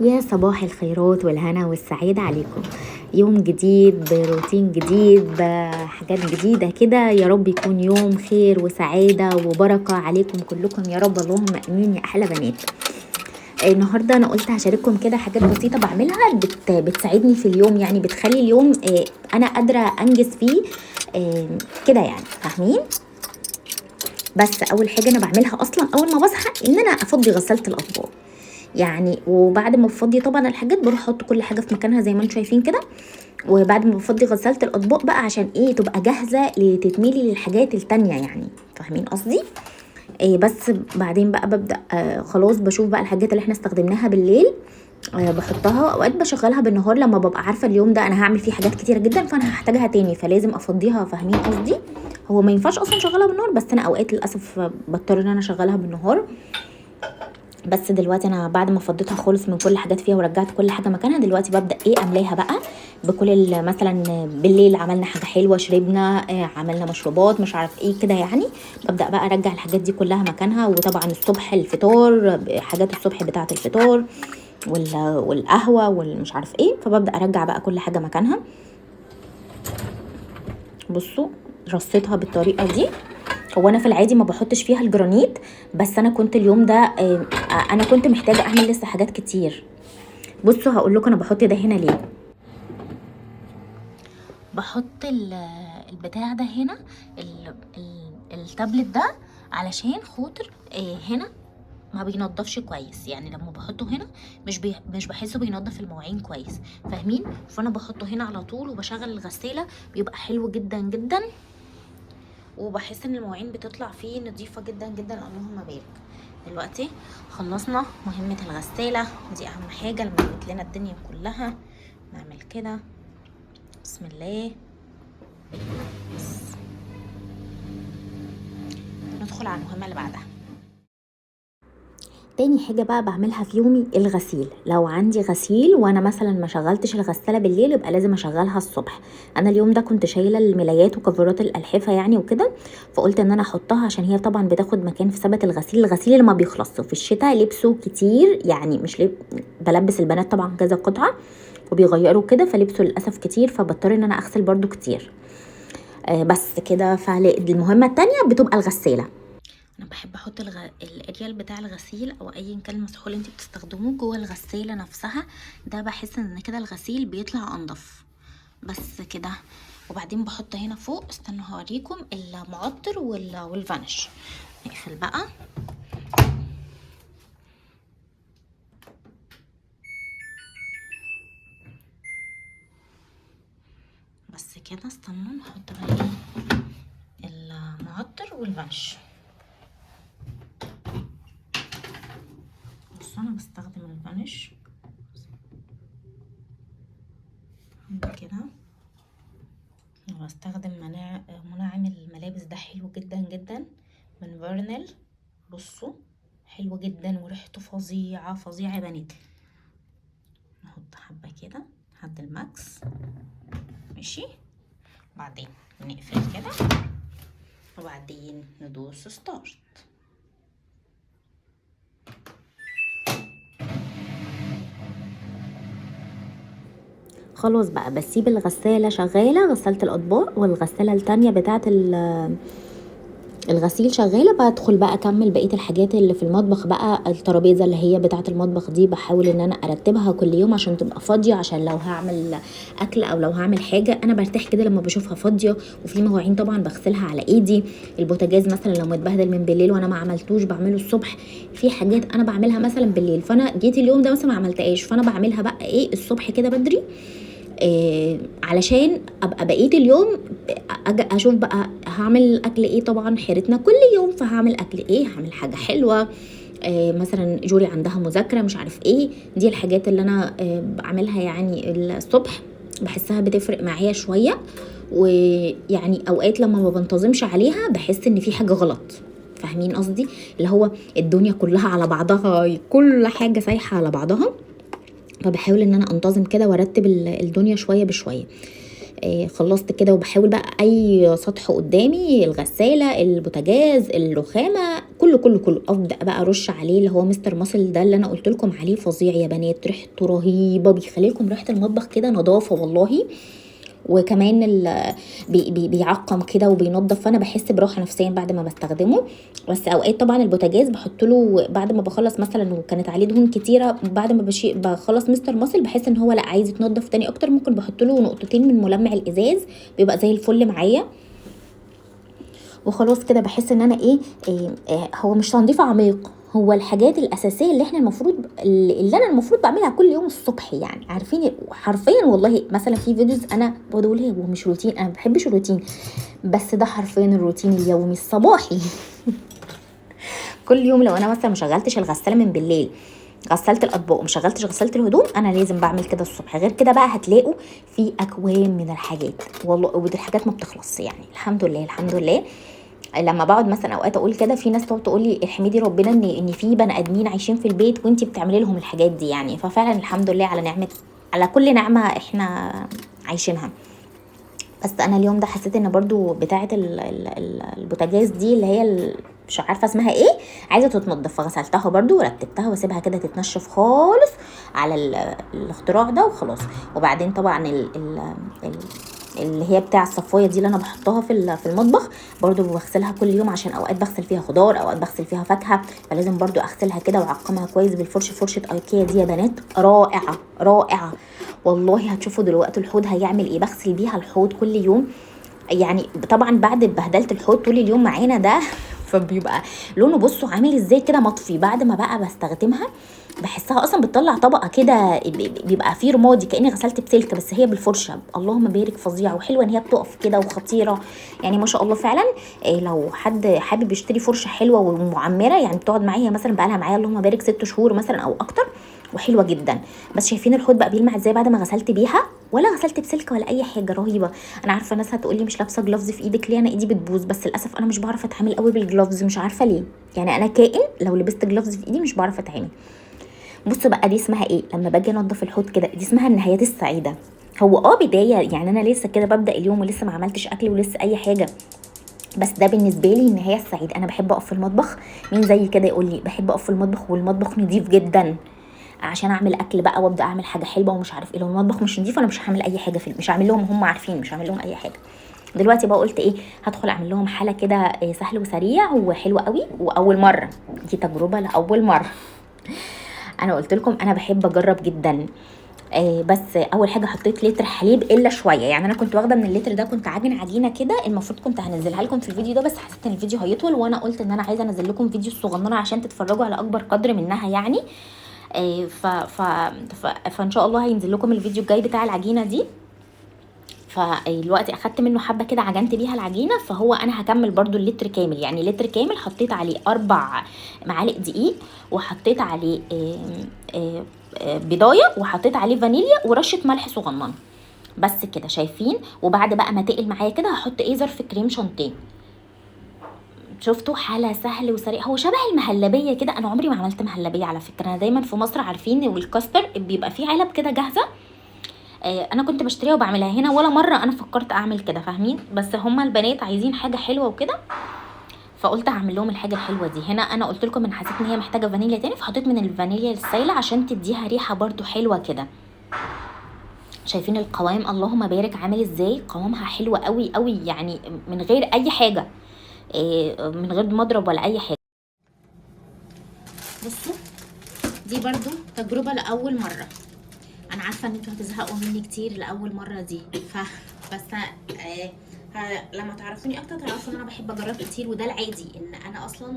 يا صباح الخيرات والهنا والسعادة عليكم. يوم جديد بروتين جديد بحاجات جديدة كده، يا رب يكون يوم خير وسعادة وبركة عليكم كلكم يا رب، اللهم امين يا احلى بنات. النهارده انا قلت هشارككم كده حاجات بسيطة بعملها بتساعدني في اليوم، يعني بتخلي اليوم انا قادرة انجز فيه كده، يعني فاهمين؟ بس اول حاجة انا بعملها اصلا اول ما بصحى ان انا افضي غسالة الاطباق يعني، وبعد ما بفضي طبعا الحاجات بروح احط كل حاجة في مكانها زي ما انتم شايفين كده. وبعد ما بفضي غسالة الاطباق بقى عشان ايه؟ تبقى جاهزة لتتملي للحاجات التانية، يعني فاهمين قصدي؟ إيه بس بعدين بقى ببدا خلاص بشوف بقى الحاجات اللي احنا استخدمناها بالليل، بحطها. اوقات بشغلها بالنهار لما ببقى عارفه اليوم ده انا هعمل فيه حاجات كتيرة جدا فانا هحتاجها تاني، فلازم افضيها، فاهمين قصدي؟ هو ما ينفعش اصلا اشغلها بالنهار، بس انا اوقات للاسف بضطر ان انا اشغلها بالنهار. بس دلوقتي انا بعد ما فضيتها خالص من كل حاجات فيها ورجعت كل حاجة مكانها، دلوقتي ببدا ايه؟ املاها بقى بكل مثلا بالليل عملنا حاجة حلوة، شربنا، عملنا مشروبات، مش عارف ايه كده يعني، ببدا بقى ارجع الحاجات دي كلها مكانها. وطبعا الصبح الفطار، حاجات الصبح بتاعه الفطار والقهوة والمش عارف ايه، فببدا ارجع بقى كل حاجة مكانها. بصوا رصيتها بالطريقة دي. هو انا في العادي ما بحطش فيها الجرانيت، بس انا كنت اليوم ده انا كنت محتاجه اعمل لسه حاجات كتير. بصوا هقول لكم انا بحط ده هنا ليه. بحط البتاع ده هنا، التابلت ده، علشان خاطر هنا ما بينضفش كويس، يعني لما بحطه هنا مش بحسه بينضف المواعين كويس، فاهمين؟ فانا بحطه هنا على طول وبشغل الغسالة، بيبقى حلو جدا جدا، وبحس ان المواعين بتطلع فيه نظيفة جدا جدا، اللهم بارك. دلوقتي خلصنا مهمة الغسالة، دي اهم حاجة لما جبت لنا الدنيا كلها. نعمل كده، بسم الله. بس ندخل على المهمة اللي بعدها. تاني حاجة بقى بعملها في يومي الغسيل. لو عندي غسيل وانا مثلا ما شغلتش الغسالة بالليل يبقى لازم اشغلها الصبح. انا اليوم ده كنت شايلة الملايات وكفرات الألحفة يعني وكده، فقلت ان انا احطها عشان هي طبعا بتاخد مكان في سبت الغسيل، الغسيل اللي ما بيخلصش في الشتاء لبسه كتير يعني، مش بلبس البنات طبعا كذا قطعة وبيغيروا كده، فلبسه للأسف كتير، فبضطر ان انا اغسل برضو كتير. بس كده. فالمهمة التانية بتبقى الغسالة. انا بحب احط الاريال بتاع الغسيل او ايا كان المسحوق اللي انت بتستخدموه جوه الغسالة نفسها، ده بحس ان كده الغسيل بيطلع انضف. بس كده. وبعدين بحط هنا فوق، استنوا هوريكم المعطر والفانش. نقفل بقى. بس كده. استنوا نحط بقى ايه المعطر والفانش. بصوا انا بستخدم الفانش كده، وبستخدم منعم الملابس ده حلو جدا جدا من فيرنيل. بصوا حلو جدا وريحته فظيعة فظيعة يا بنات. نحط حبه كده لحد ال max، ماشي. بعدين نقفل كده وبعدين ندوس start. خلاص بقى بسيب الغسالة شغالة، غسالة الأطباق والغسالة التانية بتاعة الغسيل شغالة. بدخل بقى أكمل بقية الحاجات اللي في المطبخ بقى. الترابيزة اللي هي بتاعة المطبخ دي بحاول إن أنا أرتبها كل يوم عشان تبقى فاضية، عشان لو هعمل أكل أو لو هعمل حاجة أنا برتاح كده لما بشوفها فاضية. وفي مواعين طبعا بغسلها على إيدي. البوتاجاز مثلا لو متبهدل من بالليل وأنا ما عملتوش بعمله الصبح. في حاجات أنا بعملها مثلا بالليل، فأنا جيت اليوم ده مثلا ما عملتهاش، فأنا بعملها بقى إيه الصبح كده بدري، علشان ابقى بقية اليوم اشوف بقى هعمل اكل ايه. طبعا حيرتنا كل يوم، فهعمل اكل ايه، هعمل حاجة حلوة، مثلا جوري عندها مذاكرة مش عارف ايه. دي الحاجات اللي انا بعملها يعني الصبح، بحسها بتفرق معايا شوية. ويعني اوقات لما ما بنتظمش عليها بحس ان في حاجة غلط، فاهمين قصدي؟ اللي هو الدنيا كلها على بعضها، كل حاجة سايحه على بعضها. فبحاول ان انا انتظم كده وارتب الدنيا شوية بشوية. خلصت كده، وبحاول بقى اي سطح قدامي، الغسالة، البوتاجاز، الرخامه، كله كله كله ابدا بقى ارش عليه اللي هو مستر ماسل ده اللي انا قلت لكم عليه. فظيع يا بنات، ريحته رهيبة، بيخلي لكم ريحه المطبخ كده نظافة والله، وكمان بي بي بيعقم كده وبينظف، فانا بحس براحة نفسيا بعد ما بستخدمه. بس اوقات طبعا البوتاجاز بحط له بعد ما بخلص مثلا وكانت عليه دهون كتيرة، بعد ما بخلص مستر ماسل بحس ان هو لا عايز يتنضف تاني اكتر، ممكن بحط له نقطتين من ملمع الازاز، بيبقى زي الفل معايا. وخلاص كده بحس ان انا إيه هو مش تنظيف عميق، هو الحاجات الاساسية اللي احنا المفروض اللي انا المفروض بعملها كل يوم الصبح يعني. عارفين حرفيا والله، مثلا في videos انا بقول هو مش روتين، انا ما بحبش الروتين، بس ده حرفيا الروتين اليومي الصباحي. كل يوم لو انا مثلا ما شغلتش الغسالة من بالليل، غسلت الاطباق وما شغلتش غسالة الهدوم، انا لازم بعمل كده الصبح. غير كده بقى هتلاقوا في اكوام من الحاجات والله، ودي الحاجات ما بتخلصش يعني. الحمد لله الحمد لله. لما بقعد مثلا اوقات اقول كده، في ناس تقعد تقول لي احمدي ربنا ان في بني ادمين عايشين في البيت وانتي بتعملي لهم الحاجات دي يعني. ففعلا الحمد لله على نعمه، على كل نعمه احنا عايشينها. بس انا اليوم ده حسيت ان برضو بتاعه البوتاجاز دي اللي هي مش عارفه اسمها ايه عايزه تتنضف، فغسلتها برضو ورتبتها واسيبها كده تتنشف خالص على الاختراع ده وخلاص. وبعدين طبعا اللي هي بتاع الصفايه دي اللي انا بحطها في المطبخ برضو بغسلها كل يوم، عشان اوقات بغسل فيها خضار، اوقات بغسل فيها فاكهة، فلازم برضو اغسلها كده واعقمها كويس بالفرشه. فرشه ايكيا دي يا بنات رائعة رائعة والله. هتشوفوا دلوقتي الحوض هيعمل ايه، بغسل بيها الحوض كل يوم يعني. طبعا بعد بهدله الحوض طول اليوم معانا ده فبيبقى لونه بصوا عامل ازاي كده مطفي. بعد ما بقى بستخدمها بحسها اصلا بتطلع طبقه كده، بيبقى فيه رمادي كاني غسلت بسلك، بس هي بالفرشه. اللهم بارك، فظيعة وحلوه ان هي بتقف كده وخطيرة يعني ما شاء الله فعلا. لو حد حابب يشتري فرشه حلوة ومعمره يعني بتقعد معايا مثلا، بقى لها معايا اللهم بارك 6 شهور مثلا او اكتر، وحلوه جدا. بس شايفين الحوض بقى بيلمع ازاي بعد ما غسلت بيها، ولا غسلت بسلك ولا اي حاجة. رهيبة. انا عارفه ناس هتقولي مش لابسه gloves في ايدك ليه، انا ايدي بتبوظ، بس للاسف انا مش بعرف اتعامل قوي بال gloves، مش عارفه ليه يعني. انا كائن لو لبست gloves في ايدي مش بعرف اتعامل. بصوا بقى دي اسمها ايه لما باجي انضف الحوض كده، دي اسمها النهايات السعيدة. هو بداية يعني، انا لسه كده ببدا اليوم ولسه ما عملتش اكل ولسه اي حاجة، بس ده بالنسبة لي النهاية السعيدة. انا بحب اقف في المطبخ، مين زي كده يقول لي بحب اقف في المطبخ والمطبخ نضيف جدا عشان اعمل اكل بقى وابدا اعمل حاجة حلوة ومش عارف ايه. لو المطبخ مش نضيف انا مش هعمل اي حاجة في، مش هعمل لهم، هم عارفين مش هعمل لهم اي حاجة. دلوقتي بقى قلت ايه، هدخل اعمل لهم حاله كده سهل وسريع وحلو قوي، واول مرة دي تجربه لاول مرة. انا قلت لكم انا بحب اجرب جدا. بس اول حاجة حطيت لتر حليب الا شوية يعني، انا كنت واخده من اللتر ده كنت عاجن عجينه كده، المفروض كنت هنزلها لكم في الفيديو ده، بس حسيت ان الفيديو هيطول وانا قلت ان انا عايزه انزل لكم فيديو صغننه عشان تتفرجوا على اكبر قدر منها يعني. ف ف ف فان شاء الله هينزل لكم الفيديو الجاي بتاع العجينة دي. فالوقت اخدت منه حبه كده عجنت بيها العجينة، فهو انا هكمل برضو اللتر كامل يعني. لتر كامل حطيت عليه 4 معالق دقيق، وحطيت عليه بيضايه، وحطيت عليه فانيليا ورشه ملح صغننه بس كده، شايفين. وبعد بقى ما تقل معايا كده هحط ايه، ظرف كريم شانتيه. شفتوا حالة سهل وسريع، هو شبه المهلبية كده. انا عمري ما عملت مهلبية على فكرة، انا دايما في مصر عارفين والكاستر بيبقى فيه علب كده جاهزة، انا كنت بشتريها وبعملها هنا، ولا مرة انا فكرت اعمل كده فاهمين. بس هما البنات عايزين حاجة حلوة وكده، فقلت هعمل لهم الحاجة الحلوة دي. هنا انا قلت لكم ان حسيت ان هي محتاجة فانيليا تاني، فحطيت من الفانيليا السايلة عشان تديها ريحة برضو حلوة كده. شايفين القوام اللهم بارك عامل ازاي، قوامها حلو قوي قوي يعني، من غير اي حاجة، من غير مضرب ولا اي حاجة. بصوا دي برضو تجربه لاول مرة، انا عارفه ان انتوا هتزهقوا مني كتير لاول مرة دي، بس لما تعرفوني اكتر تعرفوا ان انا بحب اجرب كتير، وده العادي ان انا اصلا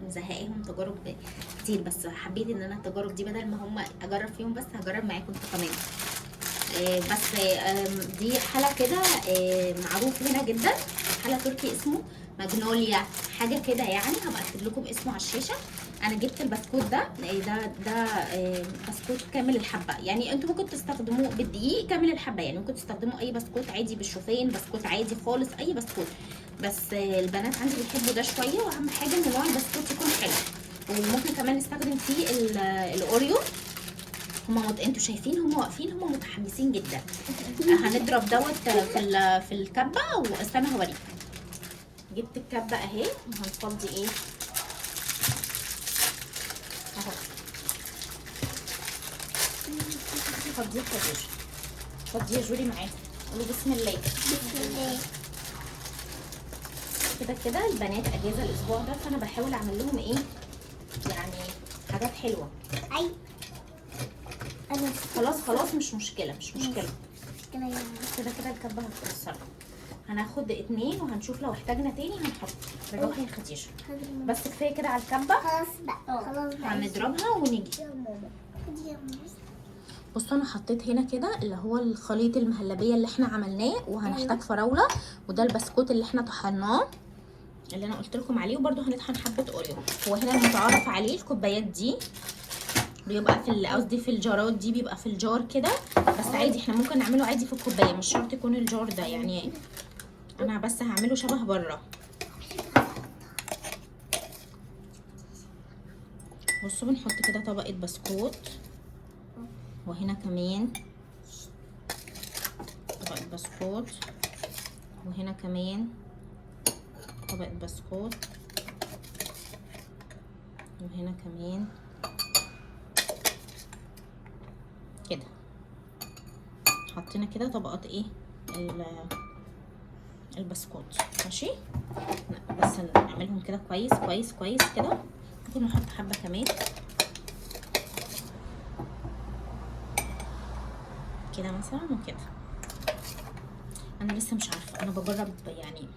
مزهقاهم تجارب كتير، بس حبيت ان انا التجارب دي بدل ما هم اجرب فيهم بس هجرب معاكم انتوا كمان. بس دي حلا كده معروف هنا جدا، حلا تركي اسمه ماجنوليا حاجة كده يعني، هبقى اكتب لكم اسمه على الشاشة. انا جبت البسكوت ده، ده بسكوت كامل الحبة يعني، انتوا ممكن تستخدموه بالدقيق كامل الحبة يعني، ممكن تستخدموا اي بسكوت عادي بالشوفان، بسكوت عادي خالص، اي بسكوت، بس البنات عندي بيحبوا ده شوية، واهم حاجة ان نوع البسكوت يكون حلو. وممكن كمان نستخدم فيه الاوريو. هما انتوا شايفين هما واقفين، هما متحمسين جدا. هنضرب دوت في الكبه، واستنى هوريكم. جبت الكبه اهي، وهنفضي ايه اهو. فضية خديجة، فضية جولي معاكم، قولوا بسم الله. بسم الله. كده كده البنات اجازه الاسبوع ده، فانا بحاول اعمل لهم ايه يعني حاجات حلوة. اي انا خلاص خلاص مش مشكلة مش مشكلة، مشكلة يعني. كده كده الكبه هتكسر. هناخد 2 وهنشوف لو احتاجنا تاني هنحط. بالراحة يا خديجة، بس كفاية كده على الكبه. خلاص بقى، خلاص بقى، هنضربها ونيجي. يا ماما خدي يا ماما. بصوا انا حطيت هنا كده اللي هو الخليط المهلبيه اللي احنا عملناه، وهنحتاج فراوله، وده البسكوت اللي احنا طحناه اللي انا قلت لكم عليه، وبرده هنطحن حبه اوريو. هو هنا المتعارف عليه الكوبايات دي بيبقى في قصدي في الجارات دي بيبقى في ال jar كده، بس عادي احنا ممكن نعمله عادي في الكوباية، مش شرط يكون ال jar ده يعني، انا بس هعمله شبه بره. بصوا بنحط كده طبقه بسكوت، وهنا كمان طبقه بسكوت، وهنا كمان طبقه بسكوت، وهنا كمان كده. حطينا كده طبقات ايه البسكوت. ماشي، بس نعملهم كده كويس كويس كويس كده. ممكن نحط حبه كمان كده مثلا وكده. انا لسه مش عارفه، انا بجرب يعني،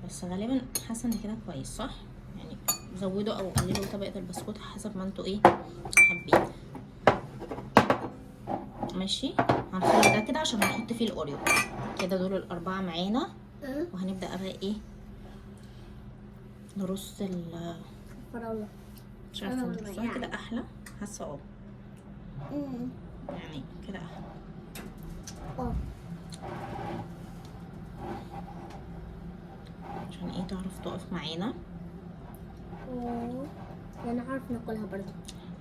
بس غالبا حاسه ان كده كويس صح يعني. زودوا او قللوا طبقه البسكوت حسب ما انتوا ايه حابين. ماشي، هنخلي ده كده عشان هنحط فيه الاوريو كده. دول الاربعة معانا، وهنبدا بقى ايه نرص الفراوله. مش عارفه نرصها كده احلى، حاسه اه يعني كده احلى. عشان ايه تعرف تقف معانا. انا عارف ناكلها برضه.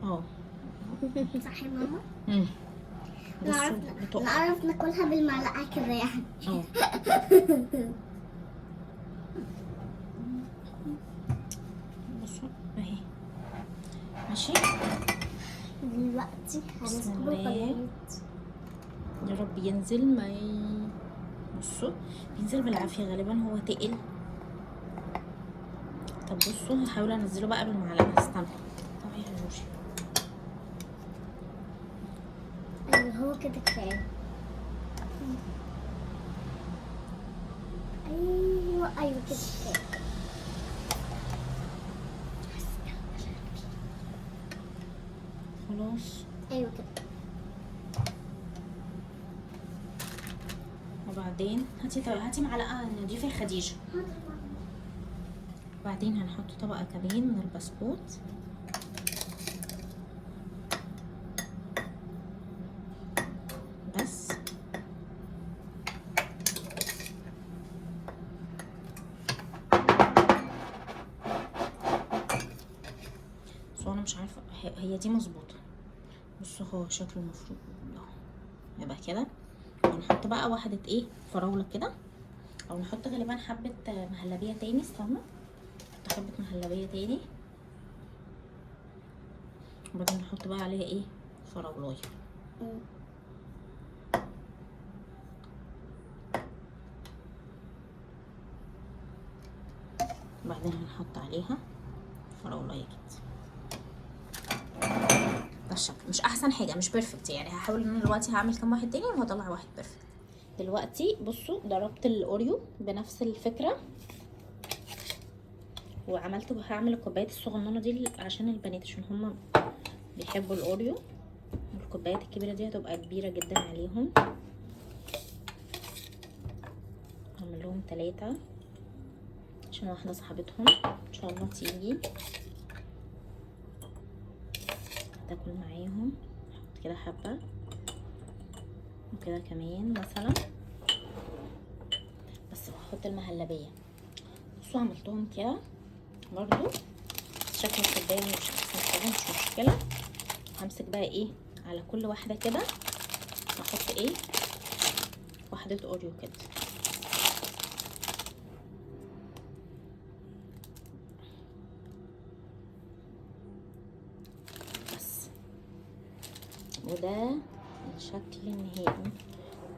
اه صح يا ماما؟ نعرف ناكلها بالمعلقه كده يعني. اه بصوا اهي. ماشي، دلوقتي بسم الله يا رب ينزل. ما بصوا بينزل بالعافية، غالبا هو تقل. طب بصوا هحاول انزله بقى بالمعلقه. استنى، طب يا جوجي ايوه هو كده كفاية. ايوه ايوه كده كفاية. خلاص ايوه كده. وبعدين هاتي معلقه نضيفه يا خديجة. وبعدين هنحط طبقه كمان من البسكوت. بس انا مش عارفه هي دي مظبوطة. بصوا هو شكله المفروض يبقى كده. ونحط بقى واحدة ايه فراوله كده، او نحط غالبا حبه مهلبية تاني. استنى نحط حبه مهلبية تاني، وبعدين نحط بقى عليها ايه فراولايه. وبعدين هنحط عليها فراولايه كده. ده الشكل مش احسن حاجة، مش perfect يعني. هحاول ان انا دلوقتي هعمل كام واحد تاني وهطلع واحد perfect. دلوقتي بصوا ضربت الاوريو بنفس الفكرة، وعملت هعمل الكوبايات الصغننه دي عشان البنات، عشان هما بيحبوا الاوريو، والكوبايات الكبيرة دي هتبقى كبيرة جدا عليهم. هعمل لهم 3 عشان واحدة صاحبتهم ان شاء الله تيجي تاكل معاهم. نحط كده حبه وكده كمان مثلا، بس بحط المهلبيه. بصوا عملتهم كده برضو، شكل الكوباية مش احسن حاجة، مش مشكلة. همسك بقى ايه على كل واحدة كده نحط ايه، واحدة اوريو كده. بس. وده الشكل النهائي،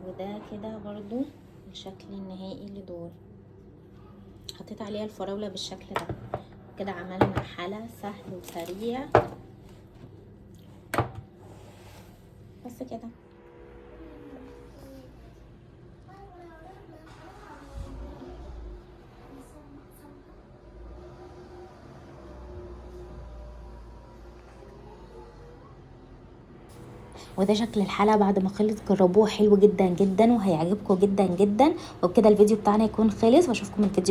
وده كده برضو الشكل النهائي لدول. حطيت عليها الفراولة بالشكل ده كده. عملنا حلا سهل وسريع بس كده. وده شكل الحلقة بعد ما خلص. جربوه، حلو جدا جدا وهيعجبكم جدا جدا. وبكده الفيديو بتاعنا يكون خلص، واشوفكم الفيديو